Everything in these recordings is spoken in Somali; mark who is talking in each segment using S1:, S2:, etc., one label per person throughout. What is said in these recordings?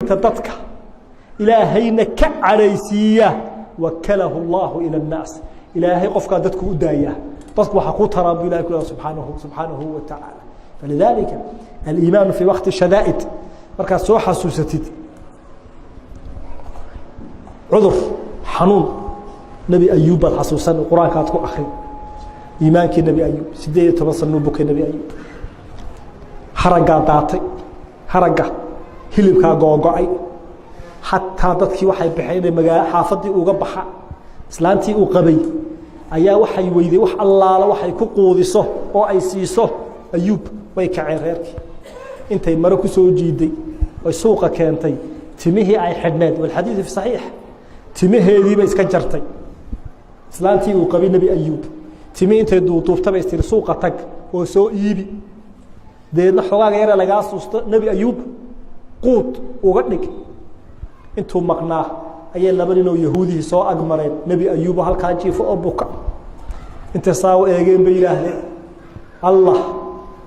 S1: Dadka Ilaahayna ka cadhaysiiya, wakalahu اllahu ilى الnaas, Ilaahay qofkaa dadku u daayaa, dadku waxaa ku taraan bu ilahay ku subxaanahu wa tacaala. Falidalika aliimaanu fii waqti shadaa'id, markaad soo xasuusatid cudur, xanuun, Nebi Ayuub baad xasuusan, Qur-aankaad ku akri iimaankii Nebi Ayuub. 18 sanuu bukay Nebi Ayuub. Haraggaa daatay, haragga hilibkaa googo-ay, xataa dadkii waxay baxeen inay magaa xaafaddii uga baxa. Islaantii uu qabay ayaa waxay weyday wax allaala waxay ku quudiso oo ay siiso Ayuub. Way kaceen reerkii, intay maro ku soo jiiday oy suuqa keentay, timihii ay xidhneed, walxadiidu fi saxiix, timaheediibay iska jartay. Islaantii uu qabay Nebi Ayuub timihii intay duuduubta bay istiri, "Suuqa tag oo soo iibi, deedna xogaaga yare lagaa suusto Nebi Ayuub quud uga dhig." Intuu maqnaa ayay laba nin oo Yahuudihii soo agmareen Nebi Ayuubo halkaa jiifo oo buka. Intay saawo eegeen bay yidhaahdeen, "Allah,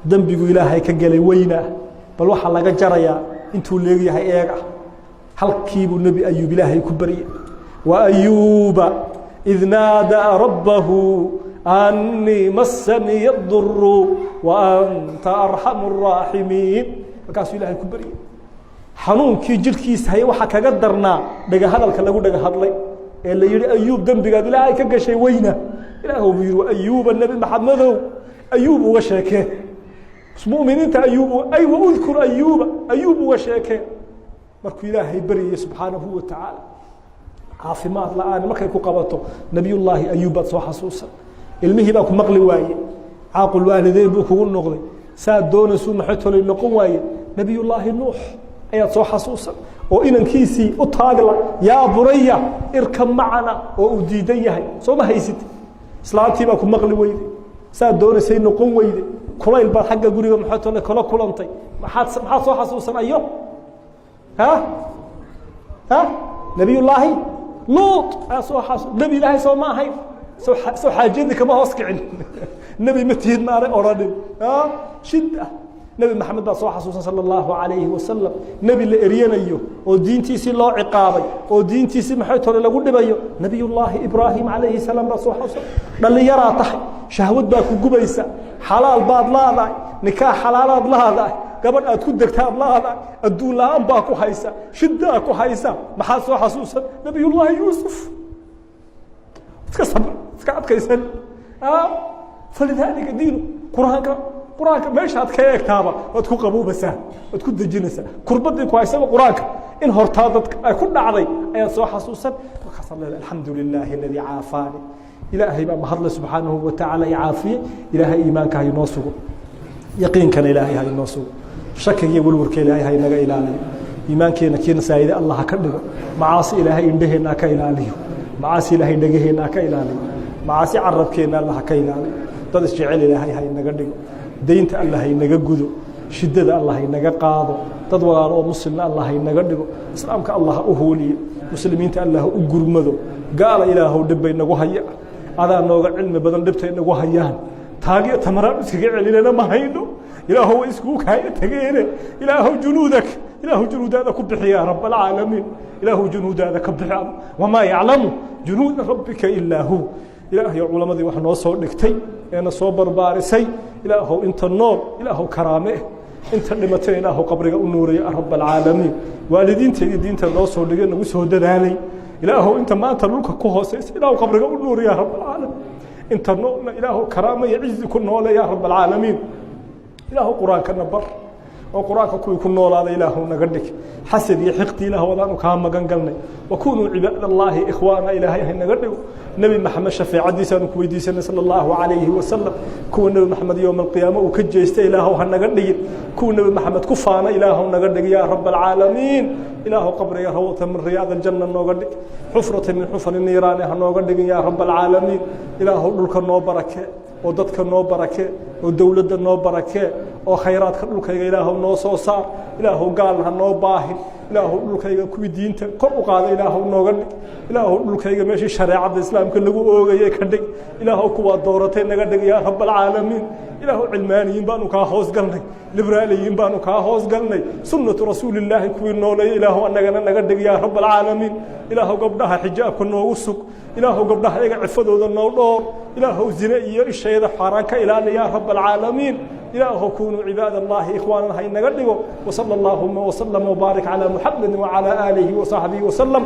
S1: dembigu Ilaahay ka gelay weynaa, bal waxaa laga jarayaa intuu leegyahay eega." Halkiibuu Nebi Ayuub Ilaahay ku baryay: وأyuuba إid naadaa rabbahu أnii masaniya الduru وأnta arxamu الraaximiin. Markaasuu Ilahay ku baryay. Xanuunkii jidhkiisa hay waxaa kaga darnaa dhega hadalka lagu dhega hadlay ee la yihi, "Ayuub, dembigaad Ilaahay ka gashay weyna." Ilaah buu yihi, Ayuuba, Nebi Maxamedow, Ayuub uga sheekee muminiinta, Ayuub ay waudkur Ayuuba, Ayuub uga sheekee markuu Ilaahay baryayay subxaanahu wa tacaala. Caafimaad la-aan markay ku qabato, Nabiyullaahi Ayuub baad soo xasuusan. Ilmihii baa ku maqli waaye, caaqul waalideyn buu kugu noqday, saad doonaysuu maxay tolay noqon waaye. Nabiyullaahi Nuux ayaad soo xasuusan oo inankiisii u taagla, "Yaa bunaya irkab macana," oo uu diidan yahay. Soo ma haysid? Islaantii baa ku maqli weyday, saad doonaysay noqon weyday, kulayl baad xagga guriga maxay tolay kala kulantay. Maxaad soo xasuusan? Ayo, ha ha, Nabiyullaahi Luut ayaa soo xasu. Nebi Ilaahay soo ma ahayn? Soo xaajadii kama hoos kicin? Nebi ma tihid maanay odhanin? Shida Nebi Maxamed baa soo xasuusan, sala allahu alayhi wasalam, nebi la eryanayo oo diintiisii loo ciqaabay oo diintiisii maxay tole lagu dhibayo. Nabiyullaahi Ibraahim calayhi salaam baa soo xasuusan. Dhallinyaraa tahay, shahwad baa ku gubaysa, xalaal baad laadahay, nikaax xalaalaad laadahay, gabadh aad ku degtaad laadahay, adduun la-aan baa ku haysa, shidaa ku haysa. Maxaad soo xasuusan? Nabiyullaahi Yuusuf. Iska sabr, iska adkaysan. Falidaalika diinu qur-aanka meeshaad ka eegtaaba waad ku qaboobaysaa, waad ku dejinaysaa kurbadii ku haysaba. Qur-aanka in hortaa dadka ay ku dhacday ayaad soo xasuusan. Markaasaad leedahay, "Alxamdu lilaahi aladii caafaani." Ilaahay baa mahadle subxaanahu watacaala i caafiyey. Ilaahay iimaanka ha inoo sugo, yaqiinkana Ilaahay ha inoo sugo, shakiga iyo welwarka Ilaahay ha inaga ilaaliyo, iimaankeena kiina saayide Allah ha ka dhigo. Macaasi Ilaahay indhaheenna ha ka ilaaliyo, macaasi Ilaahay dhegaheenna ha ka ilaaliyo, macaasi carabkeenna Allah ha ka ilaaliyo. Dad isjecel Ilaahay ha inaga dhigo, deynta Allah ha inaga gudo, shidada Allah ha inaga qaado, dad walaalo oo muslimna Allah ha inaga dhigo. Islaamka Allah ha u hooliyo, muslimiinta Allah ha u gurmado. Gaala Ilaahow dhib bay nagu haya, adaa nooga cilmi badan dhibtay nagu hayaan. Taagiyo tamaraan iskaga celinana ma hayno. Ilaahow way iskugu kaaya tageene. Ilaahow junuudak, Ilaahu junuudaada ku bixi, yaa rab alcaalamiin. Ilaahu junuudaada ka bixi. Wamaa yaclamu junuuda rabbika ilaa hu. Ilaahayo culamadii wax noo soo dhigtay eena soo barbaarisay, Ilaahow inta nool Ilaahow karaame, inta dhimatay Ilaahow qabriga u nuuraya, rab alcaalamiin. Waalidiinteedii diinta noo soo dhigay, nagu soo dadaalay, Ilaahow inta maanta dhulka ku hooseysa Ilaahow qabriga u nuuriya, rab alcaalamiin. Inta noolna Ilaahow karaama iyo cizi ku noole, yaa rab alcaalamiin. Ilaahow Qur-aankana bar oo Qur-aanka kuwii ku noolaada Ilaahu naga dhig. Xasad iyo xiqdi Ilaah wadaanu kaa magan galnay. Wakunuu cibaad allaahi ikhwaana Ilaahay hay naga dhigo. Nebi Maxamed shafeecadiisaanu ku weydiisanay, sala allahu calayhi wasalam. Kuwa Nebi Maxamed yowma alqiyaama uu ka jeestay Ilaahow ha naga dhigin. Kuwa Nebi Maxamed ku faana Ilaahow naga dhig, yaa rab alcaalamiin. Ilaahow qabriga rawdata min riyaad aljanna nooga dhig, xufrata min xufari niiraani ha nooga dhigin, yaa rab alcaalamiin. Ilaahow dhulka noo barake oo dadka noo barake. Oo dowladda noo barakee, oo khayraadka dhulkayga Ilaahow noo soo saar. Ilaahow gaalna ha noo baahin. Ilaahow dhulkayga kuwii diinta kor u qaada Ilaahow nooga dhig. Ilaahow dhulkayga meeshii shareecadda Islaamka lagu oogayay ka dhig. Ilaahow kuwaa dooratay naga dhig, yaa Rabb alcaalamiin. Ilaahow cilmaaniyiin baanu kaa hoos galnay, liberaaliyiin baanu kaa hoos galnay. Sunnatu rasuulillaahi kuwii nooleeya Ilaahow annagana naga dhig, yaa Rabb alcaalamiin. Ilaahow gabdhaha xijaabka noogu sug. Ilaahow gabdhaha iyaga cifadooda noo dhoor. Ilaahow zine iyo ishayda xaaraan ka ilaali, yaa Rabb alcaalamiin. Ilaahow kunuu cibaad Allahi ikhwaanan ha inaga dhigo. وصلى اللهم وسلم وبارك على محمد وعلى آله وصحبه وسلم.